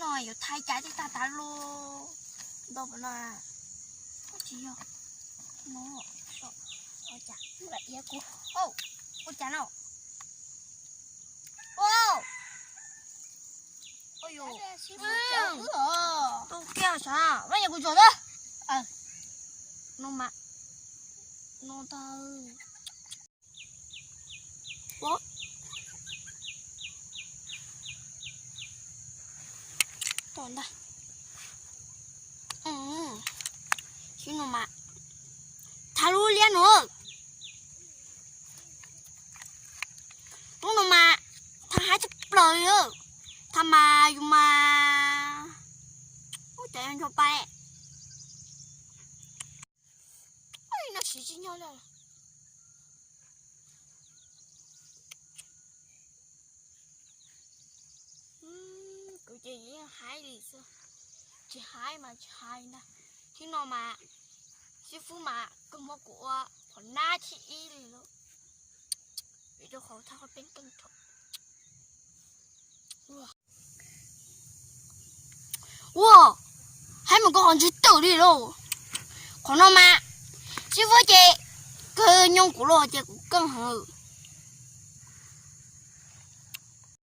Yuav thaij cas tib tag tas lus. Ntau no tsis yog. No, ua cas, ua cas no? Ua, ua yus, tus kiag sav, vaj yog kuv tsuag tau. No mas, no tag. Tom ntag. Sib no mas, thab lub liab no. Lub no mas, thab haib tshaj plaws li. Thab mas yus mas, ub, cov nco pa. No siv tsis nyog li. Kuv ces yeej haib li xwb, tsis haib mas tsis hais ntag. Thib no mas xib fwb mas kawg muab kuv ua qhov nab thib ib li lawm, vim rau qhov thaj qhov peeb keej thaum. Ua, haib mus koj qhov ntswg twm li lauj. Qhov no mas xib fwb ces kawg nyooj kuv los ces kuv keej heev.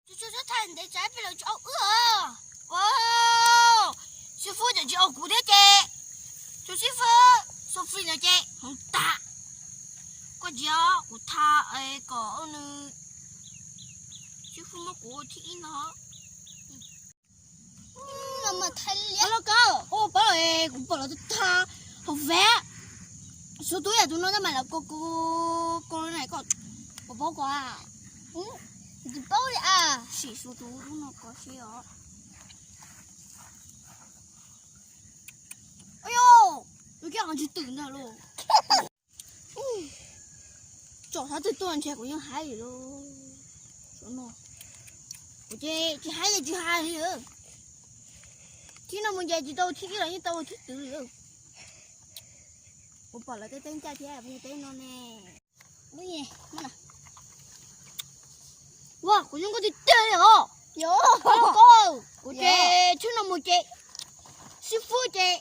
Tsuas tsuas txhob thaij ntev tsam peb lawv tsis au wb os. Xib fwb tseem tsis au kuv thiab ces, tus xib fwb Sophie no ces hmoov tag. Koj tsis au kuv thaij kom nws, xib fwb muab kuv thib ib no. Los koj ua pab los kuv pom los tag hauv vaj. Xub tub yam tus no tab mas lawv ko ko ko na, koj paub ko a? Tsis paub li a. Sim xub tub lub no ko si os. Ua yog, tus kiag qhov ntswg twm ntag lauj. Tsom thab twg tuaj ntshe kuv yeej haib li lauj. Kuv ces tsis haib ces tsis hais li. Thib no mus ces tsis tau thib ib los yeej tau thib twv li. Kuv pom lawv tej teeb caj thiab kuv teb no ne. Ua, kuv zoo nkauj tiag tiag li os. Kuv ces thib no mus ces xib fwb ces,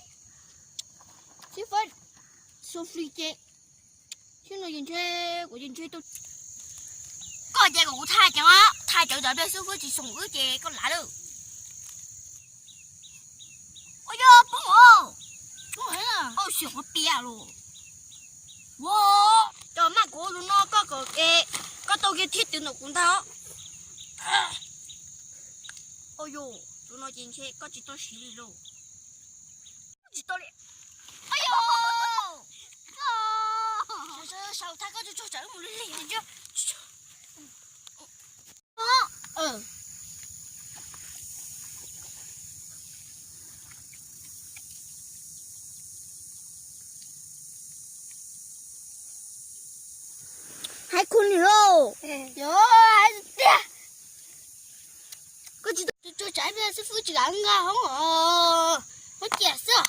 xib fwb Sophie ces, thib no ces ntshe kuv ces ntshe tau. Koj ces kom kuv thaij cov, thaij cov cov pliag xib fwb tsis xoom wb ces koj lav lawm. Ua yog poob os. Au, sim qhov piam los. Ua, cov maj kuv ua tus no koj kom, koj tau kiag thib twv ntawm kuv ntag. Au yog, tus no ces ntshe koj tsis tau siv li lauj. Tsis tau li. Au yog, saum thaj koj tsuag tsuag tsam wb mus lig lig. Haib khuv nws lauj. Yog, haib tiag. Koj tsis tau tsuag tsam xib fwb tsis kam nqa hoob os. Muab cia xwb.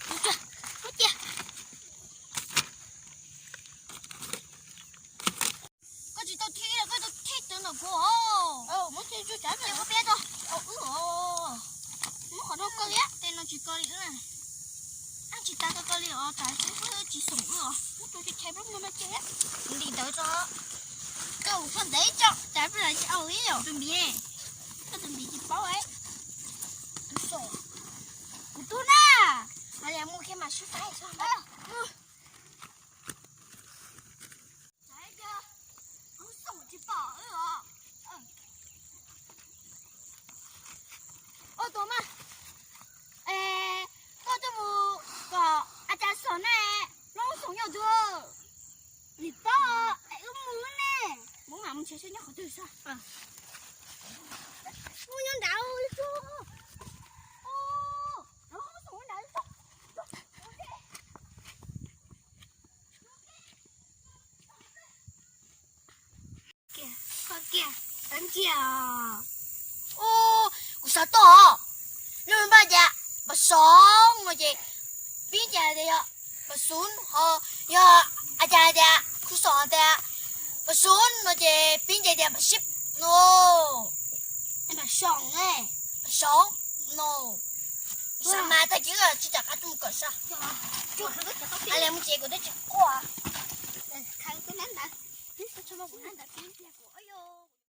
Muab cia. Koj tsis tau thib los koj tau thib twv ntawm kuv os. Muab cia tsuag tsam cia kuv peb tau. Muab qhov no ko li, tej no tsis ko li. Ab, tsis tas ko ko li os, tas xib fwb tsis xoom wb os. Muab tus tsis chais plaub muag no ces ntim ntawd tso. Koj ua koj ntev tso, tas peb los tsis au ib yom tus npiv. Koj tus npiv tsis paub. Kuv tub na, mas mus kiag mas sib faib. Ua tus mas, koj tuaj mus kom a cas xom na, loob xoom nyob tus. Vim paub es wb mus ne, mus mas mus ntshe seb nyob qhov twg xwb. Mus nyob nrad. Kiag, kiag, kiag. Kuv xav tuaj os. Nws npaj tias npam xov no ces pib ces tias yog npam xuv, ho yog a cas tias kuv xav tias npam xuv no ces pib ces tias npam sib no. Npam xov, npam xov. No, sab mas tag kis tsis rov qab tuaj mus kom sab. A le mus ces kuv twb tsis quaj.